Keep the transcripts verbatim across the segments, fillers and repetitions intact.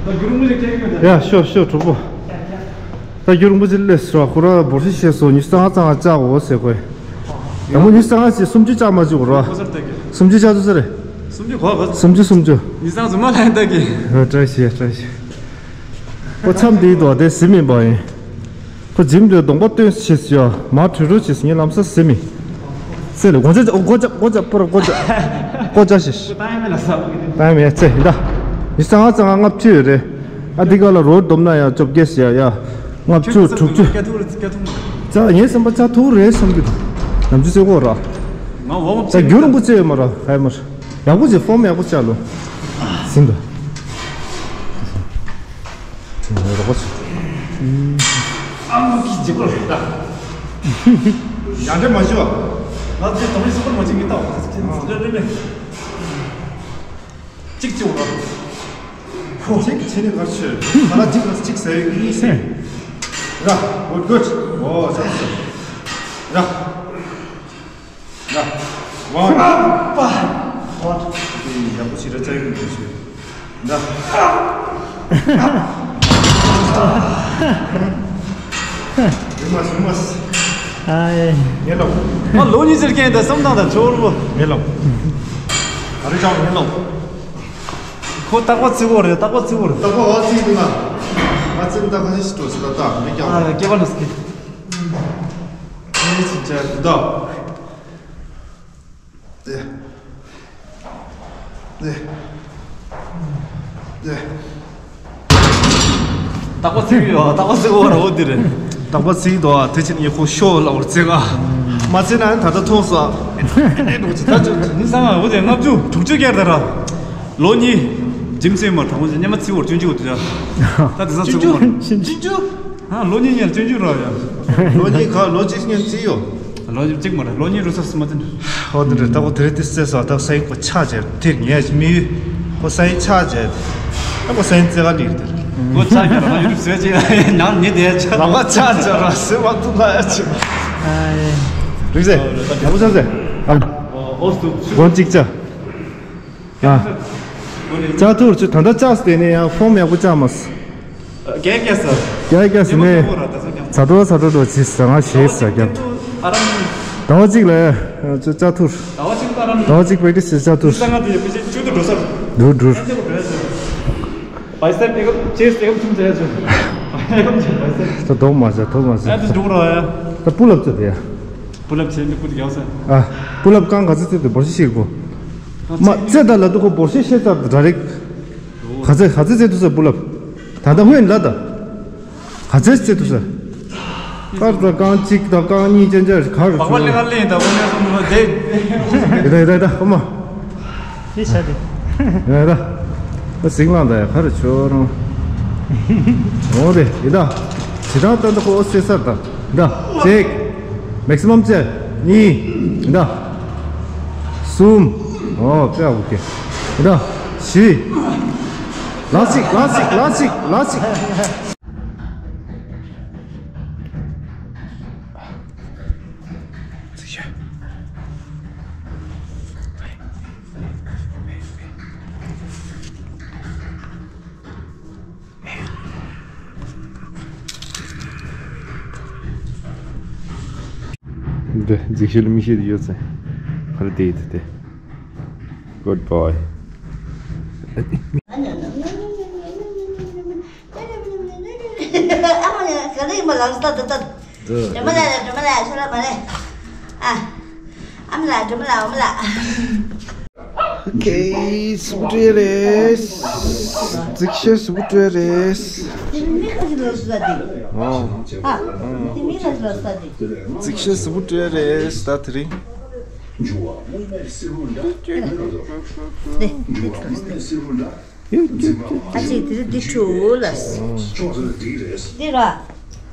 ད་རྒྱུ་རུང་མི་ཞིག་སྐྱེལ་གི་མེད་ད། ཡ་ཤོག་ཤོག་གྲོགས་པོ། ད་རྒྱུ་རུང་མི་ཞིག་སླེབས་སོང་། ཁོ་ར་འབོར་ཆེ་བཤད་སོང་། ཉི་ཤུ་རྩ་ལྔ་རྩ་ལྔ་བཅག་འོ་ཟེར་ཁོས། དང་པོ་ཉི་ཤུ་རྩ་ལྔ་ཞིག་སུམ་ཅུ་བཅག་མ་བཅུག་ར། སུམ་ཅུ་བཅག་ཐུབ་ས་རེད། སུམ་ཅུ་གོ་གོ། སུམ་ཅུ་སུམ་ཅུ། ཉི་ཤུ་རྩ་ལྔ་མ་ལྷན་ད་གི། བཀྲ་ཤིས་བཀྲ་ཤིས། ཁོ་མཚམས་འདིའི་དོ་དེ་ཟིན་མིན་པ་ཡིན། ཁོ་འཇིམ་དུ་གདོང་པ་སྟོན་ཞེས་ཡོད། མ་གྲོས་གྲོས་བྱེད་ངའི་ལམ་སང་ཟེར་མི། ཚེ་ལས་སྒོ་ལྕགས་སྒོ་ལྕགས་སྒོ་ལྕགས་པར་སྒོ་ལྕགས་སྒོ་ལྕགས་ཞེས། ཏང་མེད་ལ་ས་བུ་གི་ཏང་མེད་ཚེ་ཡིན་ད། ཉི་ཤུ་རྩ་ལྔ་རྩ་ལྔ་ལྔ་བཅུ་ཡོད་རེད། ཨ་འདི་ག་ལ་རོ་བསྡོམས་ན་ཡང་བཅོ་བརྒྱད་ཟེར་ཡ་ཡ། ལྔ་བཅུ་དྲུག་ཅུ། ཙ་ངའི་སེམས་པ་ཙ་ཐུག་རེད་བསམ་གི་འདུག་ནམ་རྒྱུན་ཚེ་གོ་ར། ང་འོ་ཙ་རྒྱུ་རིང་པོ་ཙེ་ཡོད་མ་ར་ཧའི་མར། ཡག་པོ་བྱེད་ཕོམ་ཡག་པོ་བཅའ་ལོ། ཟིན་འདུག་རོགས་པ་བྱེད། ཨ་མ་གི་ཇི་པོ་རེད་ད། ཡང་འདྲེ་མ་ཞུ་བ། ང་ཚོའི་དོན་སུ་པར་མ་ཅིག་གི་ཏོག་ལེ་ལེ་ལེ། གཅིག་གཅིག་འོ། ཁོ་གཅིག་གཅིག་ནི་གར་ཆོད། ང་ལ་གཅིག་ལ་གཅིག་ཟེར་ཡོད་གི་གཉིས་ཟེར། ར། good good ཨོ་ཟ་ཟ། ར། ར། ཝང་། པ། ཧོ། དེ་ཡག་པོ་ཞིག་ར་ཅག་ཡོད་གི་ཆོད། ད། ཡུ་མ་སུ་མ་སུ། ཨ་ཡེ། ངེ་ལོ། ཨ་ལོ་གཉིས་ཟེར་མཁན་དེ་བསམ་སྟངས་དང་ཆོར་བོ། ངེ་ལོ། ཨ་རི་ཅང་ངེ་ལོ། ཁོ་རྟག་པ་ཚིག་བོ་རེད། རྟག་པ་ཚིག་བོ་རེད། རྟག་པ་བ་ཚིག་འདུག་ང་། ང་ཚིག་ད་ཁ་ཤས་ཤིག་འགྲོ་སྲིད་ད་ད་མི་ཀྱང་། ཨ་སྐྱེ་བ་ལོ་སྐྱེ། ངེ་ཚིག་ཅག་འདུག་ད། ཏེ། ཏེ། ཏེ། རྟག་པ་ཚིག་ཡོད། རྟག་པ་ཚིག་འོ་ར་འོ་དེ་རེད། རྟག་པ་ཚིག་དོ་དེ་ཕྱིན་ངས་ཁོ་ཤོ་ལ་འོར་ཚེ་ག་མ་ཚེ་ན་ད་ལྟ་མཐོང་སོང་། ཨེ་འགྲོ་ཅི་ད་ཅོ་ཅི་ནི་སང་ང་འོ་དེ་ལྔ་བཅུ་དྲུག་ཅུ་བརྒྱད་ད་ར། ལོ་གཉིས། འཇིམ་སེ་མར་དང་པོ་ཅི་སྙེ་མ་ཚིག་འོར་སྤྱོད་འཇུག་དེ་ར། ད་དེ་སང་ཚིག་འོར་སྤྱོད་འཇུག་ཧ་ལོ་གཉིས་ཉལ་སྤྱོད་འཇུག་ར་ཡ། ལོ་གཉིས་ག་ལོ་གཅིག་ཉལ་ཚིག་ཡོད། ལོ་གཅིག་མ་རེད། ལོ་གཉིས་རུ་ས་སི་མ་ཏིན། ཧོ་དེ་རེད། ད་གོ་དེ་རེད། དེ་སེ་ས་ད་སའི་གོ་ཆ་ཅེ་དེ་ངས་མི་ཡུལ་གོ་སའི་ཆ་ཅེ་ད་གོ་སའི་རྩེ་ག་ལིར་དེ་རེད། གོ་ཆ་ཅེ་ལ་ཡུལ་སེ་ཅེ་ནང་ནི་དེ་ཆ་ལ་མ་ཆ་ཅེ་ར་སེ་མ་ཏུ་ལ་ཡ་ཆེ། རིག་སེ་ཡ་གོ་ཆ་སེ་ཨ་གོ་གཅིག་ཆ། ཡ། ཅག་ཐུར་ཚུ་ད་ལྟ་ཅག་སྟེ་ནས་ཡང་ཕོམ་ཡག་པོ་ཅག་མ་སི། རྒྱལ་རྒྱལ་ས། རྒྱལ་རྒྱལ་ས་ནས། ཚ་དྲོ་ཚ་དྲོ་དྲོ་ཅི་ས་ང་ཞེས་ས་རྒྱལ། ཟླ་བ་གཅིག་ལ་ཅག་ཐུར། ཟླ་བ་གཅིག་པེ་ཏི་སི་ཅག་ཐུར། འགྲུར་འགྲུར། བའི་སེམས་ཏེ་གམ་ཅེས་ཏེ་གམ་ཐུམ་ཟེར་ཡ་ཆུ། ད་དོག་མ་ཟེར་དོག་མ་ཟེར། ཨ་ཏི་འགྲོ་ར་ཡ། ད་པུ་ལབ་ཚོད་དེ་ཡ། པུ་ལབ་བྱས་ནི་པུ་ཏི་རྒྱག་ས། ཨ། པུ་ལབ་གང་ག་ཚོད་ཚོད་དེ་བོར་ཤི་ཤེས་གོ། མ་ཚེ་ད་ལ་དུ་ཁོ་བོར་ཤི་ཤེས་ཚར་དུ་ར་རིག་ག་ཚོད་ག་ཚོད་ཚེ་དུ་ས་པུ་ལབ། ད་ལྟ་སྔོན་ལ་ད། ག་ཚོད་ཚེ་དུ་ས། ཀར་ད་རྐང་གཅིག་ད་རྐང་གཉིས་ཅན་ཅན་ག་རུ་བག་པ་ལེ་ཁ་ལེ་ད་དབུ་མའི་གསུང་ལ་དེ། ཡི་ད་ཡི་ད་ཡི་ད་ཧོ་མ། དེ་ཤ་དེ། ཡ་ད། ད་ཟིང་ལང་ད་ཡ་ག་རུ་ཆོ་རང་། འོ་དེ་ཡི་ད། ཇི་ལྟར་ལྟ་འདི་ཁོ་སེ་སར་ད། ཡི་ད། གཅིག་མེག་སི་མམ་བཅས། གཉིས། ཡི་ད། གསུམ། འོ་དཔེ་ཨོ་ཁེ། ཡི་ད། བཞི། ལ་སིག་ལ་སིག་ལ་སིག་ལ་སིག་འདི་འཛིག་ཤུལ་མི་ཤེས་ཡོད་ཚེ་ཧར་དེ་ཡིད་དེ། Good boy. ཨ་མ་ལ་ག་ལེ་མ་ལང་སྟ་ད་ད། འདི། སྒྲོལ་མ་ལ་སྒྲོལ་མ་ལ་ཤོ་ལ་མ་ལེ། ཨ། ཨ་མ་ལ་སྒྲོལ་མ་ལ་འོ་མ་ལ། ཨོ་ཁེ། སུ་བྲེ་རེས། འཛིག་ཤེས་སུ་བྲེ་རེས། དེ་མི་ཁ་ཅིག་ལོ་སུ་ད་དེ། ཨོ། ཨ། དེ་མི་ཁ་ཅིག་ལོ་སུ་ད་དེ། འཛིག་ཤེས་སུ་བྲེ་རེས་ད་དེ་རིང་། དེ། དེ། ཨ་ཅེ་དེ་རེད། འདི་ཁྲུ་ལ། འདི་ར།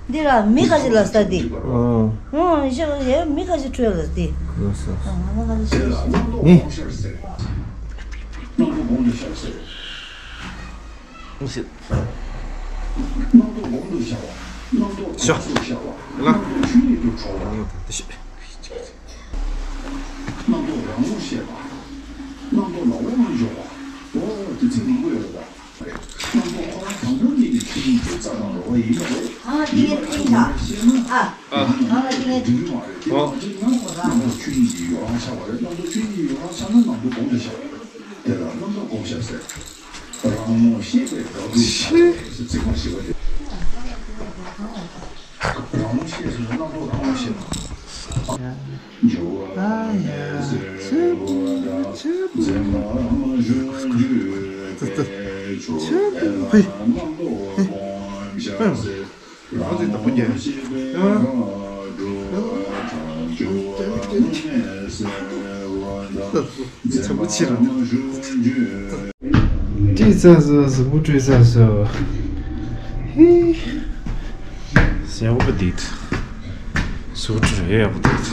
འདི་ར་མི་ཁ་ཅིག་ལ་ས་འདི། ཨོ། ཨོ་ཞེ་ཡེ་མི་ཁ་ཅིག་ཁྲུ་ལ་འདི། ལ་ས། ཨ་ང་ཁ་ཅིག་ཁྲུ་ལ་འདི། ཤོ། ལ། རྣམ་རྟོག་རང་ངོ་ཤེས་པ། རྣམ་རྟོག་ལ་དབང་འཇོག་པ། འོ་དེ་ཚིག་མང་པོ་ཡོད་རེད་པ། རྣམ་རྟོག་ཁོ་ ཡིན་གྱི་རྩ་དང་རོགས་པ་ཡིན་པ་རེད། ཨ་ཏིང་ངེ་ཏིང་ཆ། ཨ། ཨ། ཨ་ཏིང་ངེ་འགྲིག་གི་མ་རེད། ཨོ། རྣམ་རྟོག་ཆོས་ཉིད་ཀྱི་ཡོ་ལང་ཆགས་པ་རེད། རྣམ་རྟོག་ཆོས་ཉིད་ཀྱི་ཡོ་ལང་ཆགས་ན་རྣམ་རྟོག་སྒོམ་བྱ་བྱ་བ་རེད། དེ་ལ་རྣམ་རྟོག་སྒོམ་བྱ་ཟེར། རང་རྨོངས་ཤེས་པས་བདག་སྒྲུབ་བྱ་ཟེར་ཚིག་མ་ཞིག་པ་རེད། རང་རྨོངས་ཤེས་ཟེར་ན་རྣམ་རྟོག་རང་རྨོངས་ཤེས་པ། འགྱུར་བ་མེད་ཟེར་བ་དང་འཛིན་པ་མ་བྱུང་རྒྱུའི་སྐད་ཅོར་ཧེ། རྣམ་རྟོག་སྒོམ་བྱ་ཟེར། རང་རྨོངས་ཤེས་པས་བདག་སྒྲུབ་བྱ་བ་དང་འགྱུར་བ་མེད་ཟེར་བ་དང་འཛིན་པ་མ་བྱུང་རྒྱུའི། བཀྲིས་ཚ་སོ་གཟུགས་པོ་བཀྲིས་ཚ་སོ། ཧི། ཟེར་བ་འདི། གཟུགས་པོ་བཀྲིས་ཡོད་ཡག་པོ་འདུག་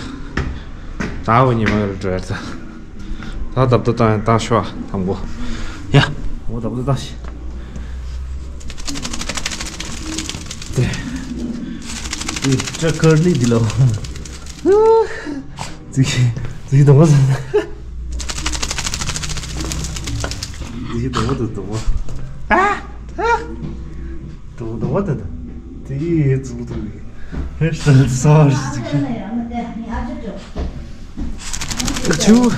ད་འོ་ཉི་མ་ལ་འགྲོ་ཡ་ད། ད་རྡབ་རྡབ་བཏང་བཏང་ཤོག་ཨ་དང་པོ། ཡ། འོ་རྡབ་རྡབ་བཏང་ཤི། དེ། དེ་ཀྲ་ཀར་ལི་འདི་ལ། ཙི་ཙི་དང་པོ་ཟ། ཙི་དང་པོ་དང་པོ། ཨ། ཨ། དང་པོ་དང་པོ་དང་། དེ་ཡི་ཙུག་ཙུག་ཡི། ཧེ་སལ་སོར་ཙི། ཨ་ཆུ། ཨ་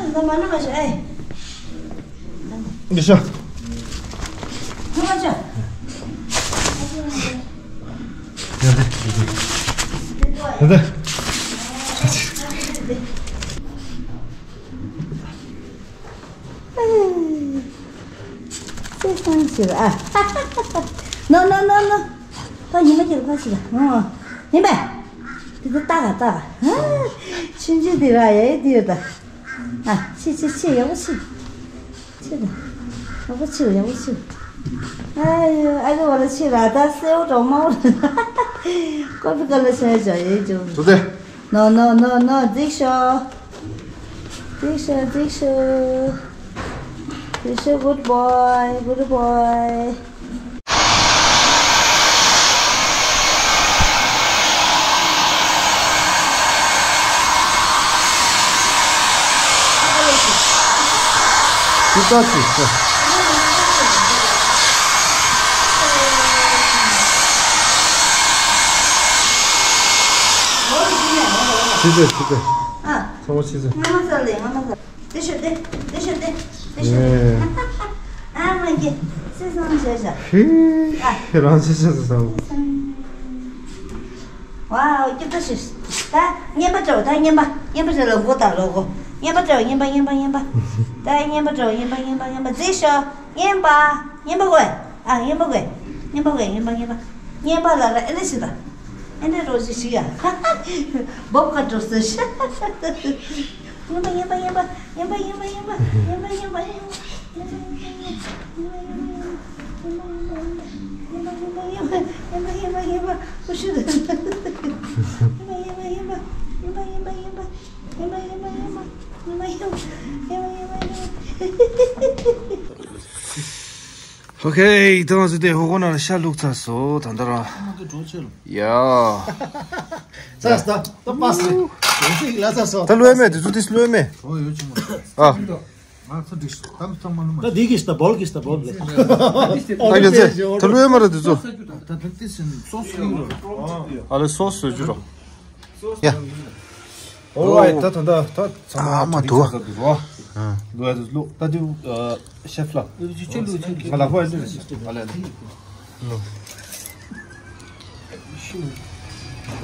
ན་མ་ན་མ་ཤ་ཨེ། ཡ་ཤ། ཁ་མ་ཆ། ཡ་ད། ཡ་ད། སེ་སང་ཞིག་ཨ། ནོ་ནོ་ནོ་ནོ། ད་ཉི་མ་ཁྱེར་ཕ་ཞིག་ཨ། ཡིན་པས། དེ་ཚོ་ལྟ་ག་ལྟ་ག་ཆུང་ཆུང་དེ་ར་ཡ་ཡ་དེ་ཡོད་ད། ཨ་ཆི་ཆི་ཆི་ཡག་པོ་ཆི། ཆི་ད། ཡག་པོ་ཆི་ཡག་པོ་ཆི། ཨ་ཡོ་ཨ་ཡོ་བ་ལ་ཆི་ར་ད་སེའུ་གྲོག་མ་བ་ལ། ཀོ་པི་ཀ་ལ་ཆ་ཡ་ཡ་ཡ་ཅུ། དེ་ཚོ་དེ། No, no, no, no, འཇིགས་ཤོག་འཇིགས་ཤོག་འཇིགས་ཤོག་འཇིགས་ཤོག good boy, good boy. ཅི་ལྟར་ཅི་ཟེར། ཕྱི་ཚེ་ཕྱི་ཚེ། ཨ། ཚང་མ་ཕྱི་ཚེ། སྔ་མ་ས་ལས་སྔ་མ་ས། དེ་ཤོད་དེ། དེ་ཤོད་དེ། དེ་ཤོད་དེ། ཨ་མ་གི། སེ་སང་བྱས་བྱ། ཧི། རང་ཕྱི་ཕྱི་ཚེ་ས། ཝའོ་སྐྱིད་པོ་ཞིག་ད་རྔན་པ་སྤྲད་ད་རྔན་པ། རྔན་པ་སྤྲད་ལ་མགོ་དང་ལོ་མགོ། རྔན་པ་སྤྲད་རྔན་པ་རྔན་པ་རྔན་པ། ད་རྔན་པ་སྤྲད་རྔན་པ་རྔན་པ་རྔན་པ་འཇིགས་ཤོག་རྔན་པ། རྔན་པ་དགོས། ཨ་རྔན་པ་དགོས། རྔན་པ་དགོས་རྔན་པ་རྔན་པ། རྔན་པ་ལ་ལ་ཨེ་ལེ་ཞིག་ད། ཨེ་ནས་རོ་ཞིག་ཞིག་ཡ། བོབ་ཀ་འགྲོ་ཟེར་ཤ། རྔན་པ་རྔན་པ་རྔན་པ། ཨོ་ཁེ། ད་ང་ཚོ་དེ་ཧོ་ཁོ་ན་ལ་ཤ་བླུགས་ཚར་སོང་། ད་ལྟ་རང་། ཡ། ས་ས་ད་པ་སི་རེད། ལ་ས་སོ། ད་ལོས་མེད་དེ་ཚོ་དེ་ལོས་མེད། ཨོ་ཡོད་ཅི་མ། ཨ། ང་ཚོ་འགྲིག་སོང་། ད་ཚང་མ་ལོ་མ། ད་འདི་གིས་ད་བོལ་གིས་ད་བོལ་ལེ། ད་ཡོད་ཚེ་ད་ལོས་མ་རེད་དེ་ཚོ། ད་ད་དེ་སོ་སོ་ཡིན་རོ། ཨ་ལེ་སོ་སོ་ཡོད་རོ། ཡ། ཨོ་ཨེ་ད་ད་ད་ད་ཚང་མ་ཨ་མ་དུ་བ། ཨ། འདུག་ཨ་འདུག་ལོ། ད་དེ་ཨ་ཤེ་ཕི་ལ། ང་ལ་ཧོ་ཨེ་འདྲ་ཞིག་ཨ་ལ་ལ།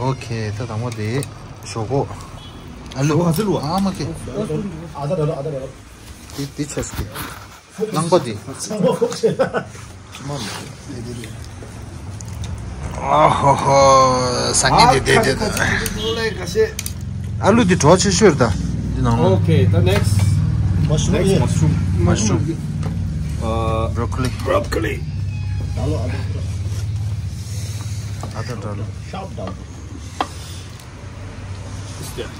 ཨོ་ཁེ། ད་དང་པོ་དེ་ཞོག་ཁོག་ཨ་ལུ། ཨ་ལུ་ཨ་མ་ཁེ། ཨ་ད་ད་ཨ་ད་ད། དེ་དེ་ཆོས་ཀྱི། རླངས་པ་དེ། ཨ་ཧོ་ཧོ། སང་ཉིན་དེ་དེ་དེ། ཨ་ལུ་དེ་གྲོགས་ཆེ་ཤོས་རེད་ད། འདི་ནང་ལ། Okay, the next. Mushroom. Next, mushroom. Mushroom. Uh, broccoli. Broccoli. ཨ་ད་ད་ལོ། Chop down. This there.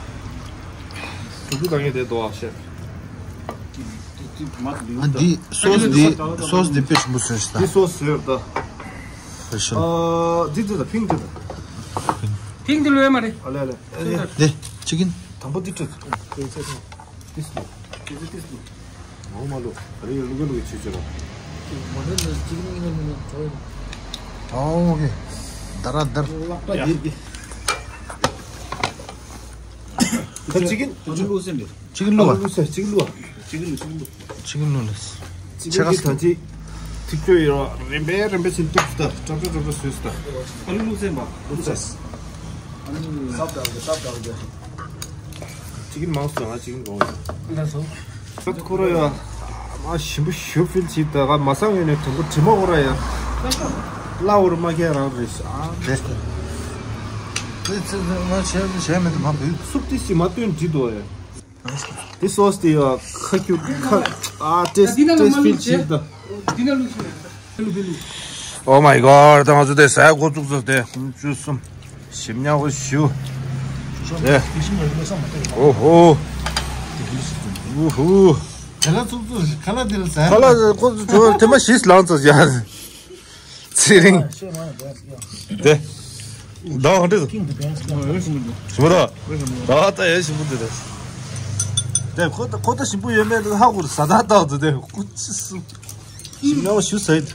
ཨ་འདི་སོ་སི་འདི་སོ་སི་འདི་དཔེ་ཞིམ་པོ་བཟོས་ཤག་ད། འདི་སོ་སི་ཟེར་ད། དཔེ་ཞིམ། ཨ་འདི་འདི་ད་ཕིང་འདི་ད། ཕིང་འདི་ལོས་མ་རེད། ཨ་ལེ་ཨ་ལེ། འདི་ཅི་གིན། དང་པོ་འདི་སྤྲད། ཏིས་ལོ། ཏིས་ལོ། ཨོ་མ་ལུ། ཨ་རེ་ཡ་ལུ་ག་ལུ་ག་ཆུ་ཆུ་རོ། མ་ནི་ལ་ཅིག་ནི་ང་ནི་ཐོ། ཨོ་ཨོ་ཀེ། དར་དར། ལག་པ་ཡིར་གི། ད་ཅིག་ཨིན། ཅིག་ལུ་སེམས་དེ། ཅིག་ལུ་བ། ལུ་སེ་ཅིག་ལུ་བ། ཅིག་ལུ་ཅིག་ལུ། ཅིག་ལུ་ལུ། ཅིག་ལུ་ད་ཅིག་ཐིག་ཆོ་ཡོ་རིམ་པས་རིམ་པས་ཅིག་ཏུག་ད་ཏྲབ་ཏྲབ་ཏྲབ་ཏྲབ་སུས་ད། ཨ་ལུ་ལུ་སེམས་པ་ལུ་སེ། ཨ་ནི་སབ་ད་ལུ་སབ་ད་ལུ། ཅིག་ཨིན་མང་སོང་ང་ཅིག་ཨིན་གོང་། ད་སོ། ད་ཁོ་ར་ཡ། མ་ཞིམ་པོ་ཞུ་ཕིལ་ཅིག་ད་ག་མ་སང་ཡོད་ནས་དུམ་བུ་དྲི་མ་ཁོ་ར་ཡ། སླ་བོར་མ་ཁྱེད་རང་རེད་ཨ། རེད། དེ་ཚེ་ང་བྱས་བྱས་མེད་དུ་མ་བུད། སུབ་ཏི་ཞིག་མ་བཏོན་འགྲིག་འདུག་ཡ། དེ་སོ་སི་དེ་ཡ་ཁ་ཁྱུར་ཁ་ཨ་ཏེས་ཏེས་ཕིལ་ཅིག་ད། འདི་ན་ལུགས་ཤིག་འདི་ལུགས་ཤིག་འདི་ལུགས། Oh my god ད་ང་ཚོ་དེ་ཟས་འགོ་བཙུགས་ཚར་དེ་ཁོང་བཅུ་གསུམ། ཞིམ་ཉག་པོ་ཞུ། དེ། ཨོ་ཧོ། ཨུ་ཧུ། དེ་ལ་བཙུགས་ཚར་ཁ་ལག་དེ་ལ་ཟས། ཁ་ལག་ཁོ་ཚོ་དེ་མ་ཞིག་ལངས་ཚར་ཡ། ཚེ་རིང་། དེ། ཟླ་བ་ག་འདྲ་འདུག་ཞིམ་པོ་ར། ད་ད་ཡ་ཞིམ་པོ་འདུག་ར། དེ་ཁོ་ད་ཁོ་ད་ཞིམ་པོ་ཡོད་མེད་ད་ཧ་གོ་ར་ཟ་ད་ད་འདུག་དེ་ཁོ་ཅི་སུ། ཞིམ་ཉག་ཞུ་ཟེར།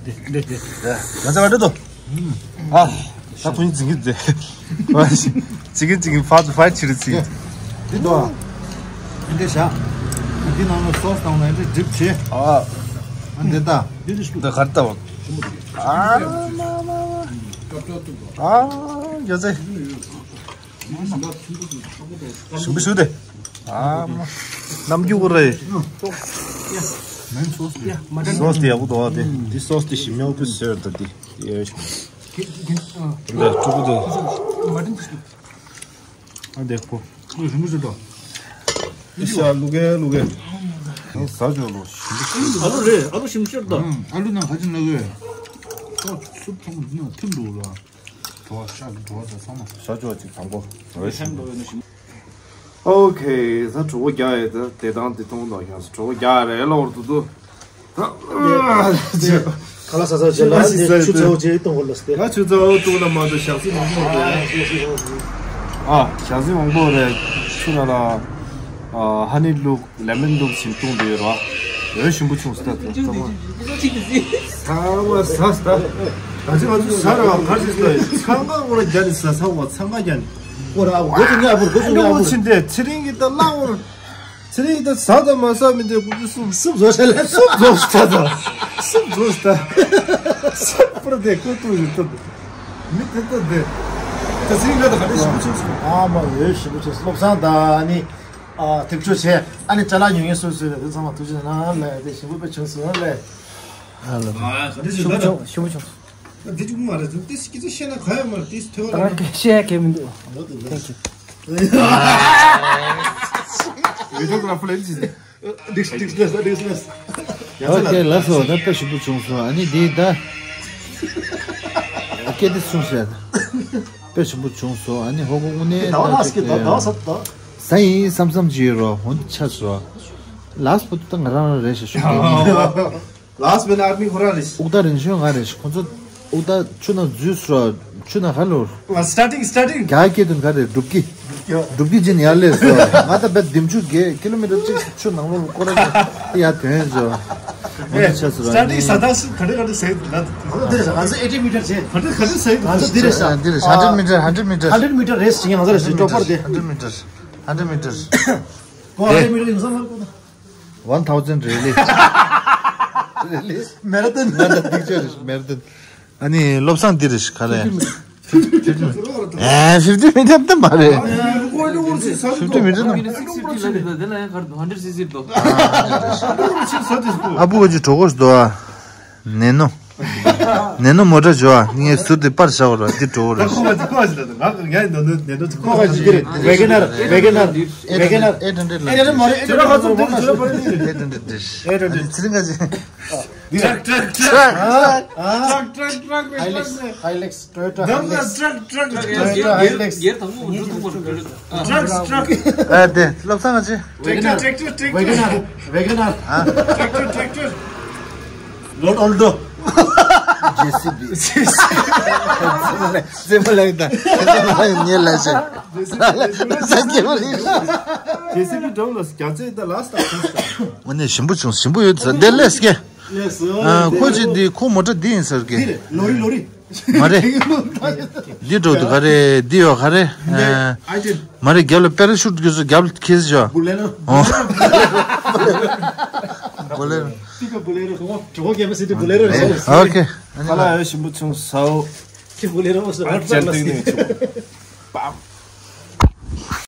དེ་དེ་དེ། ང་ཚ་བ་འདྲ་དོ། ཨ། ད་ཁོ་ཡིན་ཅིག་གི་དེ། ཅིག་གི་ཅིག་གི་ཕ་ཕ་ཕྱིར་ཚིག་དེ་དོ། འདི་འདྲ་བྱ། འདི་ནང་ལ་སོ་སི་དང་ནང་འདྲ་སྒྲིབ་བྱེད། ཨ། འདི་ད། འདི་གར་ལྟ་བ། ཨ། ཨ། ཡོད་ཚེ། ཞིམ་པོ་ཞུ་དེ། ཨ་མ། ནམ་རྒྱུན་གོ་རེད། སོ་སི་དེ་ཡག་པོ་འདུག་དེ། འདི་སོ་སི་དེ་ཞིམ་ཉག་ཏུ་ཟེར་ད་དེ། ཡེ་ཞིམ། འདི་ཕྲུ་གུ་དེ། ཨ་དེ་ཁོ། ཞིམ་པོ་ཞུ་དོ། ཨི་ཤ་ལུ་གེ་ལུ་གེ། ཟ་ཅོ་ལོ་ཞིམ་པོ་ཞུ། ཨ་ལུ་རེད་ཨ་ལུ་ཞིམ་ཤོར་དོ། ཨ་ལུ་ནང་ཁ་ཅིག་ལ་གོ། སུབ་ཚང་མ་འདི་ནང་ཐིམ་འདུག་ལ། བྲོ་བ་ཤ་གི་བྲོ་བ་དང་ཚང་མ། ཤ་ཅོག་ཅིག་དང་པོ། ཨོ་ཁེ། ད་གྲོད་ཁོག་རྒྱག་ཡས་ད་དེ་དང་དེ་མཐོང་དང་ཡང་གྲོད་ཁོག་རྒྱག་རེད་ལོར་དུ་དུ། ད་ཁ་ལག་ཟ་ས་རྗེས་ལ་ཆུ་ཚ་བོ་ཅིག་གཏོང་དགོས་ལ་སྟེ། ད་ཆུ་ཚ་བོ་གཏོང་ན་མ་གཏོགས་ཞག་ཚི་མང་པོ་རེད། ཨ་ཞག་ཚི་མང་པོ་རེད། ཆུ་ན་ལ་ཧ་ནི་བླུགས། ལེ་མོན་བླུགས་ཤིང་བཏུང་དུ་ཡོད་ར། འོན་ཞིམ་པོ་བྱུང་སྟ་ཚང་མ། ཚང་མ་ཟ་སྟ། ད་ཅི་ང་ཚོ་ཟ་ར་བ་གར་ཅི་སྟ་ཚང་མ་འོ་ལ་རྒྱ་ནི་ཟ་ཚང་མ་ཚང་མ་རྒྱ་ནི། འོ་ར་འགོ་ཚུགས་ཉག་པོར་འགོ་ཚུགས་ཉག་པོར། ཕྱིན་ཏེ་ཚེ་རིང་གི་ད་ལ་འོར། ཚེ་རིང་གི་ད་ཟ་ད་མ་ཟ་མི་འདྲ་ཀུ་ཅི་སུབ་སུབ་བཟོ་ཤ་ལ་སུབ་བཟོ་སྟ་ད། སུབ་བཟོ་སྟ། སུབ་པར་དེ་ཀུ་ཏུ་ཡོད་ཏུ། མི་དེ་ད་དེ། ད་ཚེ་རིང་ག་ད་ག་དེ་ཞིམ་པོ་བྱུང་སོང་། ཨ་མ་འོས་ཞིམ་པོ་བྱུང་སོང་བློ་བཟང་ད་ནི། ཨ་ཐུག་ཆོས་བྱས་ཨ་ནི་ཅ་ལག་ཉུང་ཉུང་སོ་སོའི་རེ་ཚང་མ་ཐུགས་རྗེ་གནང་ལེ། དེ་ཞིམ་པོ་དཔེ་བྱུང་སོང་ལེ། ཨ་ལ་ཞུ་ཞུ་ཞུ་ཞུ། འདི་ཅུང་མ་རེད་དེ་སྐད་ཆ་བཤད་ན་ག་ཡོད་མ་རེད་དེ་ཐོས་པ་ལ། ད་བཤད་ཀྱི་མི་འདུག Thank you. Videographer ལ་ཅི། This this this this this. ཨོ་ཁེ་ལགས་སོ། ད་དཔེ་ཞིམ་པོ་བྱུང་སོང་། ཨ་ནི་འདི་ད་སྐད་དེ་གསུངས་ཤག་དཔེ་ཞིམ་པོ་བྱུང་སོང་། ཨ་ནི་ཧོ་གོ་དངོས་གནས་ད་ད་སྐད་ད་ད་ས་ད། ས་ཡིན་བསམ་བསམ་ཅིག་ཡོད་རོ། ཧོན་ཆ་སོ། ལཱས་པོ་ད་ང་རང་རང་རེད་ཤག་ཤུགས་རྒྱག་མི་འདུག་ལཱས་པོ་ནི་ཨར་མི་ཁོ་རང་རེད། དབུགས་ཐག་རིང་ཤོས་ང་རེད་ཤག་ཁོ་ཚོ་དབུགས་ཐག་ཆུ་ནང་འཛུལ་སོ། ཆུ་ནང་ཧ་ལོ། སི་ཊར་ཊིང་སི་ཊར་ཊིང་། རྒྱ་སྐད་དུ་ག་རེ་སྒྲུབ་ཀྱི། སྒྲུབ་ཀྱི་ཅན་ཡར་སླེབས་སོ། ང་ད་བད་ལྡེམ་ཆུ་བརྒལ་ཀི་ལོ་མི་ཊར་གཅིག་ཆུ་ནང་ལོགས་སྐོར་ར་ཡར་ཐོན་སོ། ཨོ་ནི་ཆ་སོ་ར་ནི། སི་ཊར་ཊིང་ས་ཐག་སུ་ག་རེ་ག་རེ་ཟེར་ན། འདི་རེད་ང་ཚོ་ཨེ་ཊི་མི་ཊར་བྱས། ག་རེ་ག་རེ་ཟེར་ང་ཚོ་འདི་རེད་ཤག་འདི་རེད་ཧན་ཌྲེད་མི་ཊར་ཧན་ཌྲེད་མི་ཊར། ཧན་ཌྲེད་མི་ཊར་རེད་ཟེར་ང་ཚོ་རེད་ཟེར་ཀྲོ་པར་དེ། ཧན་ཌྲེད་མི་ཊར་ཧན་ཌྲེད་མི་ཊར། ཀོ་ཧན་ཌྲེད་མི་ཊར་ཡིན་ས་ལ་ཀོ་ད། One thousand really. Really? Marathon. Marathon picture is marathon. ཨ་ནི་བློ་བཟང་འདི་རེད་ཤག་ག་རེ། ཨེ་ཕིབ་ཊི་མི་ཊར་དེ་མ་རེད། ཕིབ་ཊི་མི་ཊར་ན། ཨ་བུ་ག་ཅི་གྲོགས་པོ་ཞིག་འདུག་ཨ། ནེ་ནོ། ནེ་ནོ་མོ་ཊ་ཇོ་ཨ་ངས་ཟུར་དེ་པར་བཞག་ར་འདི་གྲོགས་རེད། ཁོ་ག་ཅི་ཁོ་ག་ཅི་ད་ང་ང་ནོ་ནོ་ནེ་ནོ་ཁོ་ག་ཅི་འདི་རེད། ཝེ་གེ་ནར་ཝེ་གེ་ནར་ཝེ་གེ་ནར། ཨེ་ཊ་ཧན་ཌྲེད་ལ། ཨེ་ཊ་ཧན་ཌྲེད་མ་རེད། ཨེ་ཊ་ཧན་ཌྲེད་མ་རེད། ཨེ་ཊ་ཧན་ཌྲེད་རེད། ཨེ་ཊ་ཧན་ཌྲེད། ཚེ་རིང་ག་ཅི། ཊྲག་ཊྲག་ཊྲག་ཊྲག་ཊྲག་ཊྲག། ཧའི་ལེགས་ཧའི་ལེགས། Toyota Hilux། Toyota Hilux། ཨ་དེ་བློ་བཟང་ང་ཅི། Tractor, tractor, tractor. ཝེ་གེ་ནར། ཝེ་གེ་ནར། Tractor, tractor. Not Alto. ཇེ་སི་བི། ཇེ་སི་བི། རྩེད་མོ་ལེན་དང་རྩེད་མོ་ལེན་ངས་ལ་ཞེ། ས་སྐྱེ་མ་ལེན། ཇེ་སི་བི་འགྲོ་ལ་རྒྱ་རྩེད་ད་ལ་སྟག་ཁོང་སྟག །འོ་ནས་ཞིམ་པོ་བྱུང་། ཞིམ་པོ་ཡོད་ས་འདི་ལས་སྐྱེ། ལས་སོ། ཨ་ཁོ་ཅི་འདི་ཁོ་མོ་ཊ་འདི་ཡིན་ཟེར་གི། ལོ་རི་ལོ་རི། མ་རེད། འདི་འགྲོ་འདུག་ག་རེ། འདི་ཡོད་ག་རེ། ཨ་ཨའི་ཊེམ། མ་རེད། རྒྱབ་ལ་པེ་ར་ཤུཊ་གི་བཟོ་རྒྱབ་ལ་ཁྱེར་ཤོག །བུ་ལེ་རོ། ཨོ། བུ་ལེ་རོ། ཏི་ཀ་བུ་ལེ་རོ། གྲོགས་པོ་རྒན་པ་ཟེར་དུས་བུ་ལེ་རོ་ཟེར། ཨོ་ཁེ། ཁ་ལག་ཡོད་ཞིམ་པོ་བྱུང་ཟའོ། ཁྱི་བུ་ལེ་རོ་ཟེར། ཨ་ཅན་ཏིང་ནི་བྱུང་།